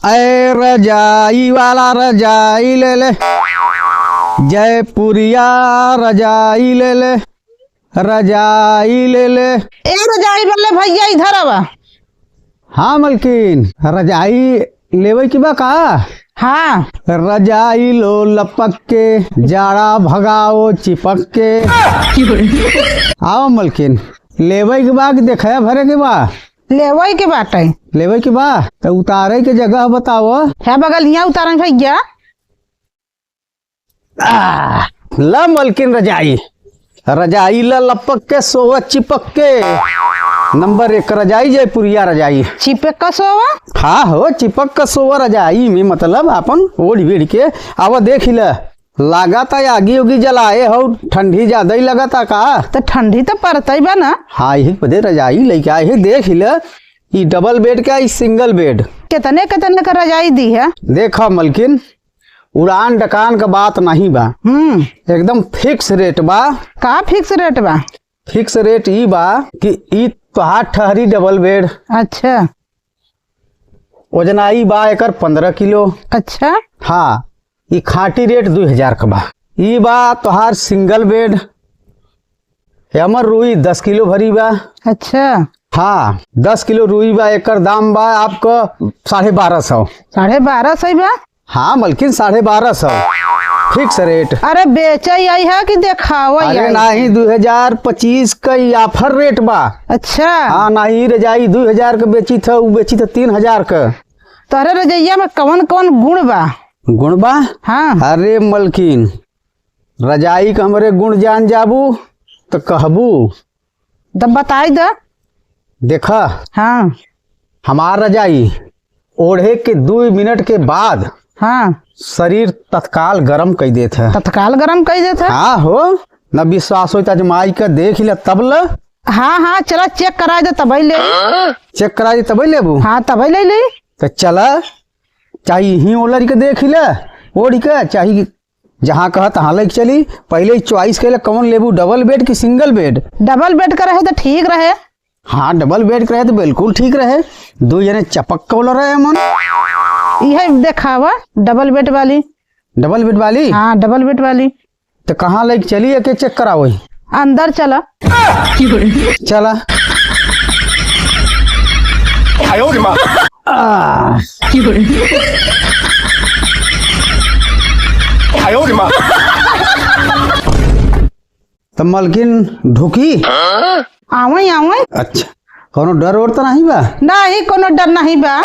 अरे रजाई वाला रजाई ले ले, जयपुरिया रजाई ले ले, रजाई ले ले। ए रजाई वाले भैया इधर आवा। हाँ मलकिन, रजाई लेवे की बा का? हाँ। रजाई लो लपक के, जाड़ा भगाओ चिपक के। आओ मलकिन, लेवे के बा कि देखा भरे के बा? लेवे के बाटे। लेवे के बा तो उतारे के जगह बताओ। है बगल यहाँ उतारे भैया। ल मलकिन रजाई, रजाई ल लपक के सोवा चिपक के। नंबर एक रजाई जयपुरिया रजाई। चिपक का सोवा? हाँ हो, चिपक का सोवा रजाई में मतलब अपन ओढ़ बीड़ के आवा देख ल। लगाता आगी उगी जलाए हो, ठंडी ज्यादा ही लगाता का? तो ठंडी तो पड़ता ही बा ना। हाँ यही बदे रजाई लेके आए है, देख ल। ये डबल बेड का, ये सिंगल बेड। कितने कितने का रजाई दी है? देखा मलकिन, उड़ान डकान का बात नहीं बा, एकदम फिक्स रेट बा। का फिक्स रेट बा? फिक्स रेट ई बा कि ई तोहार ठहरी डबल बेड। अच्छा। वजनाई बा एकर 15 किलो। अच्छा। हाँ, ई खाटी रेट 2000 का बा। ई बा तोहार सिंगल बेड, हमर रुई 10 किलो भरी बा। अच्छा। हाँ, 10 किलो रुई बा, एकर दाम बा आपको 1250। 1250 बा? हाँ मलकिन, 1250 फिक्स रेट। अरे बेचे आई है कि देखावा? अरे नहीं, 2025 का ऑफर रेट बा। अच्छा। हाँ, नहीं रजाई 2000 का बेची था, वो बेची था 3000 का। तोहरे रजैया में कौन कौन गुण बा? गुण बा? हाँ। अरे मलकिन, रजाई का हमरे गुण जान जाबू तो कहबू। तब बताई दे। देखा। हाँ। हमार रजाई ओढ़े के 2 मिनट के बाद हाँ शरीर तत्काल गरम कर देता है। तत्काल गरम कर देता है? हाँ हो, न विश्वास हो आजमाई का देख ले तब ल। हाँ हाँ, चला चेक करा दे तब ले। चेक करा दे तब लेबू? हाँ तब ले ले। तो चला, चाहे ही ओलर के देख ले ओढ़ के, चाहे जहाँ कहा तहाँ ले चली। पहले चॉइस के कौन लेबू, डबल बेड की सिंगल बेड? डबल बेड का रहे तो ठीक रहे। हाँ डबल बेड का रहे तो बिल्कुल ठीक रहे, 2 जने चपक के रहे मन। यह देखावा डबल बेड वाली। डबल बेड वाली? हाँ डबल बेड वाली। तो कहाँ लेके चली के चेक कराओ? अंदर चला। चला। तो मलकिन ढुकी? आवे आवे। अच्छा, कोनो डर और तो नहीं बा? नहीं, कोनो डर नहीं बा।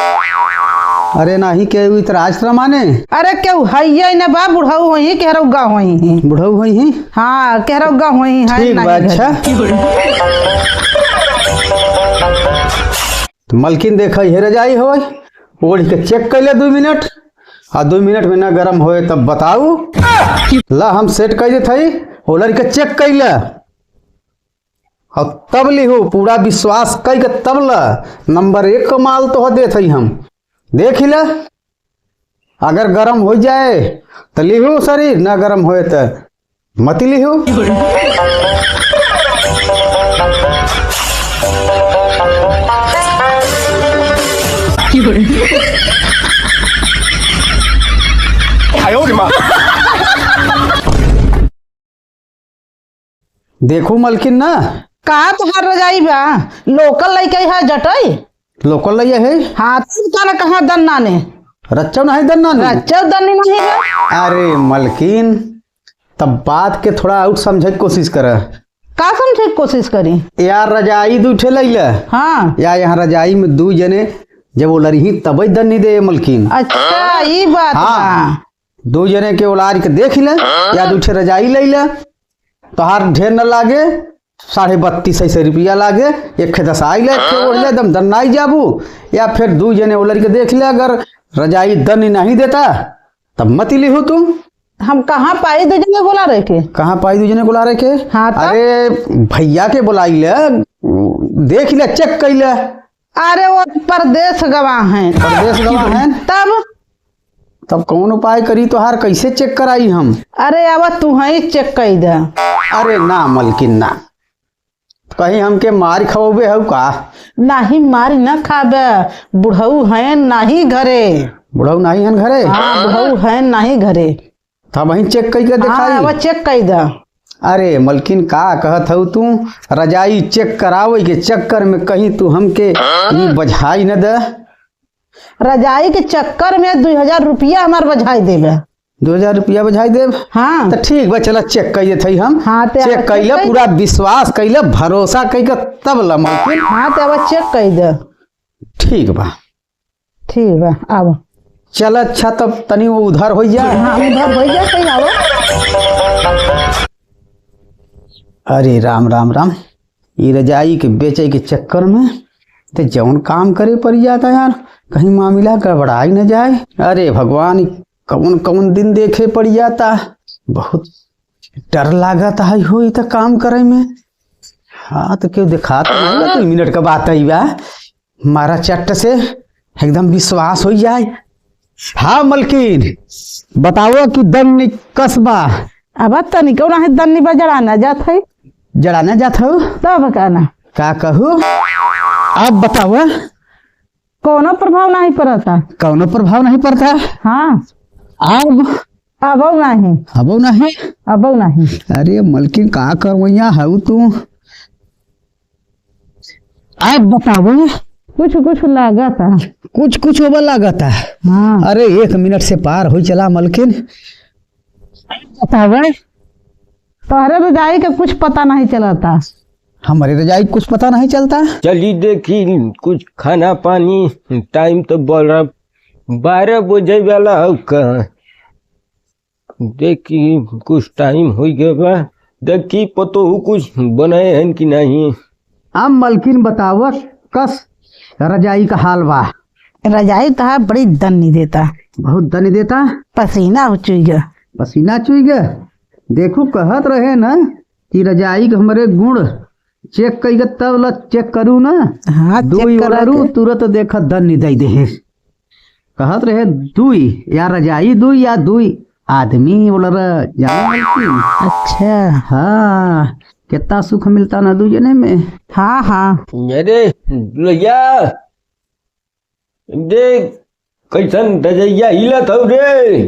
अरे नहीं के इतराज तो माने? अरे केहू है न बा, बुढ़ऊ होई केहरौगा होई। बुढ़ऊ होई? हाँ केहरौगा होई है। ठीक बा। अच्छा तो मलकिन देखा हे रजाई हो, ओढ़ के चेक कर ले 2 मिनट, आ 2 मिनट में ना गरम होए तब बताऊ। ला हम सेट कर देते हई, ओलर के चेक कर ले और तब लिहू, पूरा विश्वास कर के तब ल। नंबर 1 का माल तो देते हई हम, देख ले। अगर गरम हो जाए तो लिहू शरीर, ना गरम होए तो मत लिहू। देखो मलकिन ना का तुहार रजाई बा लोकल लइके है जटई? लोकल लइया है? हाँ। तुम कहाँ दन्ना ने रच्चो नहीं दन्ना ने? रच्चो दन्नी नहीं है। अरे मलकिन, तब बात के थोड़ा आउट समझे के कोशिश कर। का समझे के कोशिश करी? यार रजाई 2 ठे लइला। हाँ। या यहाँ रजाई में 2 जने जब ओलरही तब दन्नी दे मलकिन। अच्छा ये बात। हाँ, 2 जने के ओलार के देख ले या 2 ठे रजाई लइला, तोहार ढेर न लागे, 32.5 ऐसे रुपया लागे। एक खे दसाई ले, एक ओढ़ ले, एकदम दन्नाई जाबू। या फिर 2 जने ओलर के देख ले, अगर रजाई दन्नी नहीं देता तब मत लिहू तुम। हम कहाँ पाई 2 जने बोला रहे के? कहाँ पाई 2 जने बुला रहे के? हाँ। अरे भैया के बुलाई ले, देख ले, चेक कर ले। अरे वो परदेश गवाह हैं। परदेश गवाह हैं? तब तब कौन उपाय करी तोहार, कैसे चेक कराई हम? अरे अब तू ही चेक कर दे। अरे ना मलकिन ना, कहीं हमके मार खबे हउ का? नाही मार न खाबे, बुढ़ऊ है नाही घरे। बुढ़ऊ नहीं हन घरे? हाँ बुढ़ऊ है नहीं घरे। तब वहीं चेक कई के हाँ दिखाई। अब चेक कर दे। अरे मलकिन का कहत हऊ तू, रजाई चेक करावे के चक्कर में कहीं तू हमके ई बझाई न दे। रजाई के चक्कर में 2000 रुपया हमार बझाई देबे। 2000 रुपया बझाई देब? हाँ तो ठीक बा, चला चेक कर देते हम। हाँ, ते चेक अब कैला, चेक पूरा विश्वास कैला, भरोसा कई के तब ला मलकिन। हाँ तो अब चेक कर दे। ठीक बा, ठीक बा आब चल। अच्छा तब तनी वो उधर हो जा। हाँ उधर हो जा कहीं आवो। अरे राम राम राम, ये रजाई के बेचे के चक्कर में तो जौन काम करे पड़ जाता यार, कहीं मामला गड़बड़ाई न जाए। अरे भगवान, कौन कौन दिन देखे पड़ जाता, बहुत डर लागत है हो तो काम करे में। हाँ तो क्यों दिखा तो नहीं बा, 2 मिनट का बात है बा, मारा चट्ट से एकदम विश्वास हो जाए। हाँ मलकिन बताओ कि दम कसबा अब तनी क्यों नहीं दन्नी बजड़ाना जात है? जड़ाना जात हो तब कहना का कहू? अब बताओ। कोनो प्रभाव नहीं पड़ता। कौनो प्रभाव नहीं पड़ता? हाँ। अब अब नहीं। अब नहीं? अब नहीं। अरे मलकिन का करवैया हऊ तू, अब बताओ। कुछ कुछ लागत है। कुछ कुछ होबा लागता। हाँ। अरे 1 मिनट से पार हो चला मलकिन, बताओ। तोहरे रजाई के कुछ पता नहीं चलता। हमारे रजाई कुछ पता नहीं चलता? चली देखी कुछ खाना पानी, टाइम तो बोल रहा 12 बजे वाला हो का, देखी कुछ टाइम हो गया बा, देखी पतो हूँ कुछ बनाए हैं कि नहीं। अब मलकिन बताओ कस रजाई का हाल बा? रजाई तो बड़ी दन्नी देता। बहुत दनी देता? पसीना चुई गया। पसीना चुई गया? देखो कहत रहे ना कि रजाई के हमारे गुण चेक कई के तब ल चेक करू ना। हाँ दुई चेक करा ओलरू के। तुरंत देख दन्नी दे दे। कहत रहे दुई या रजाई दुई या दुई आदमी ओलर जाने मलकिन। अच्छा। हाँ कितना सुख मिलता ना दू जने में। हाँ हाँ। अरे भैया देख कैसन रजैया हिलत हो रे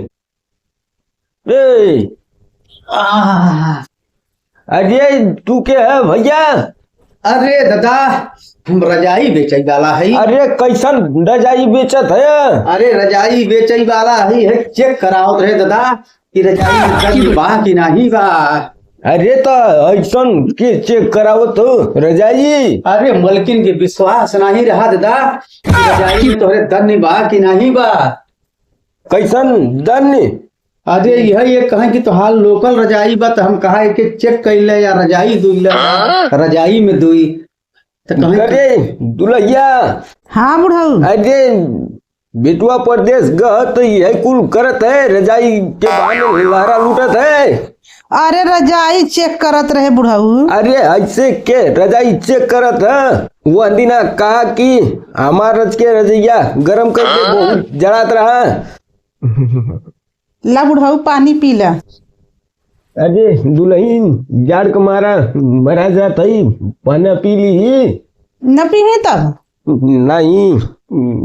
रे। अरे तू के है भैया? अरे दादा हम रजाई बेचई वाला है। अरे कैसन रजाई बेचत है? अरे रजाई बेचई वाला है, चेक कराओ रहे दादा कि रजाई में दर्द बा कि नहीं बा। अरे तो ऐसन के चेक करावत हो रजाई? अरे मलकिन के विश्वास नहीं रहा दादा कि रजाई में तोहरे दर्द बा कि नहीं बा। कैसन दन? अरे यह ये कहें कि तोहार लोकल रजाई बा, तो हम कहा कि चेक कर ले या रजाई दुई ले, रजाई में दुई तो कहें अरे दुलहिया। हाँ बुढ़ऊ। अरे बेटुआ परदेश गह तो यह कुल करत है, रजाई के बहाने लहरा लूटत है। अरे रजाई चेक करत रहे बुढ़ऊ। अरे ऐसे के रजाई चेक करत है? वह दिना कहा कि हमार रज के रजैया गरम करके बहुत जड़ात रहा। ला बुढ़ऊ पानी पी ला। अरे दुल्हन जाड़ के मारा मरा जात है, पाना पी ली ही। न पीहे तब? नहीं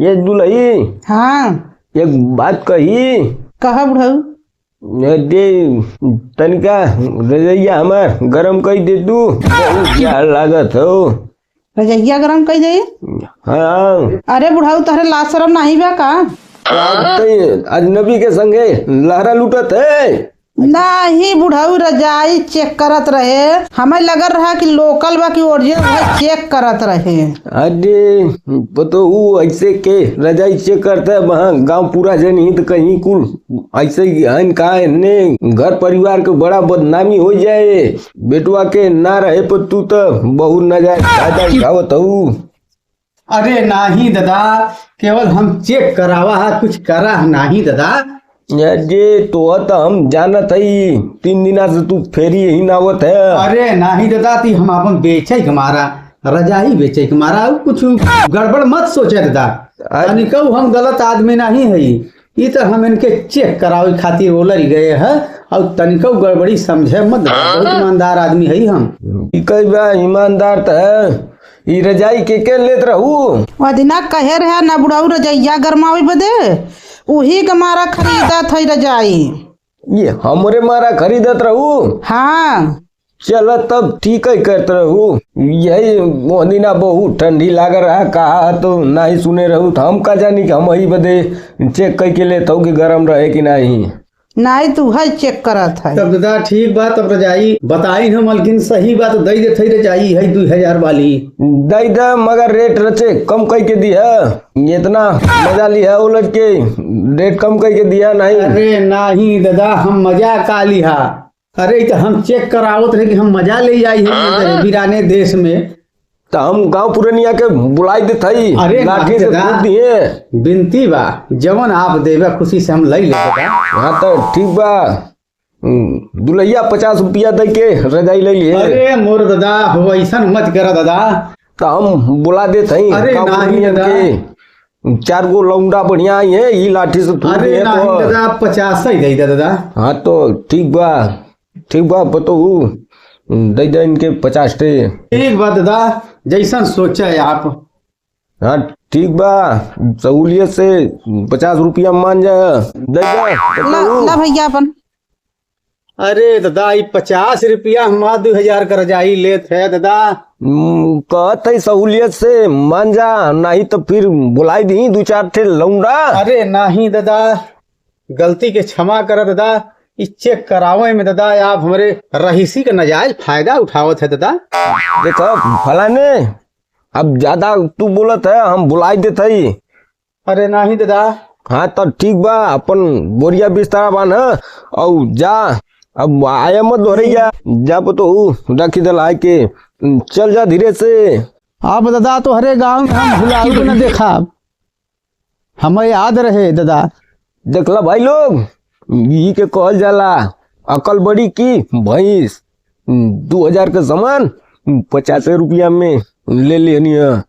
ये दुल्हन। हाँ। एक बात कही? कहा बुढ़ऊ। अरे तनिका रजैया हमार गरम कर दे तू, बहुत जाड़ लागत हो। रजैया गरम कर दे? हाँ। अरे बुढ़ऊ तोहरे लाज शरम नहीं बा का? अजनबी के संगे लहरा लूटत है। नहीं बुढ़ऊ रजाई चेक करत रहे, हमें लगल रहा कि लोकल बा कि ओरिजिनल है, चेक करत रहे। अरे तो वो ऐसे के रजाई चेक करता है, वहाँ गांव पूरा जनहित कहीं कुल ऐसे ही हन का ने घर परिवार के बड़ा बदनामी हो जाए, बेटुआ के ना रहे पर तू तो बहु न जाए फायदा उठावत हूँ। अरे नाही दादा, केवल हम चेक करावा है, कुछ करा है नाही दादा। अरे तो हम जानत हई, 3 दिना से तू फेरी ही नावत है। अरे नाही दादा, ती हम अपन बेचे के मारा रजाई बेचे के मारा, कुछ गड़बड़ मत सोचे दादा। कहू हम गलत आदमी नहीं है, ई तो हम इनके चेक करावे खातिर ओलर गए है, और तनिको गड़बड़ी समझे मत, बहुत ईमानदार आदमी है हम। कई बा ईमानदार तो है, ई रजाई के लेत रहू। वह दिना कहे रहे ना बुढ़ऊ रजैया गरमावे बदे, उही के मारा खरीदत है रजाई। ये हमरे मारा खरीदत रहू? हाँ। चल तब ठीक है करत रहू। यही मोहदिना बहुत ठंडी लाग रहा कहा तो नहीं सुने रहू, तो हम का जानी कि हम ही बदे चेक करके लेत हूँ कि गरम रहे कि नहीं। नहीं तू है चेक करत है। तब दादा ठीक बात, तब रजाई बताई हम मलकिन सही बात दई देत है रजाई है 2000 वाली। दई दे मगर रेट रचे कम कह के दिया, इतना मजा लिया उलट के रेट कम कह के दिया नहीं। अरे नहीं दादा हम मजा का लिहा, अरे तो हम चेक करावत रहे कि हम मजा ले आई है वीराने देश में। तो हम गांव पुरनिया के बुलाई देत हई, अरे लाठी से दादा। कूद दिए। विनती बा जवन आप देवे खुशी से हम ले ले दादा। हाँ तो ठीक बा, दुलैया 50 रुपया दे के रजाई ले लिए। अरे मोर दादा हो ऐसा मत कर दादा। तो हम बुला देत हई अरे गांव नाही पुरनिया दादा। के, 4 गो लौंडा बढ़िया आई है ई लाठी से थूक अरे दिए नहीं तो। दादा 50 ही दे दे दादा। हाँ तो ठीक बा, ठीक बा बतऊ दे दे इनके 50 टे। ठीक बा दादा जैसन सोचा है आप। हाँ ठीक बा, सहूलियत से 50 रुपया मान जाए दे दे ला ला भैया अपन। अरे दादा ये 50 रुपया हम 2000 का रजाई लेत है दादा। कहत है सहूलियत से मान जा, नहीं तो फिर बुलाई दी 2-4 ठे लौंडा। अरे नहीं दादा गलती के क्षमा कर दादा, इस चेक करावे में दादा आप हमारे रहीसी का नाजायज फायदा उठावत है दादा। देखो फलाने अब ज्यादा तू बोलत है हम बुलाई देत हई। अरे नहीं दादा। हाँ तो ठीक बा, अपन बोरिया बिस्तर बान और जा, अब आया मत दोहरैया, जा तो रखी दल आए के चल जा धीरे से। अब दादा तो हरे गांव में हम भुलाऊ न देखा, हमें याद रहे दादा। देखला भाई लोग, ई के कहल जाला अकल बड़ी की भैंस। 2000 के सामान 50 रुपया में ले लेनी है।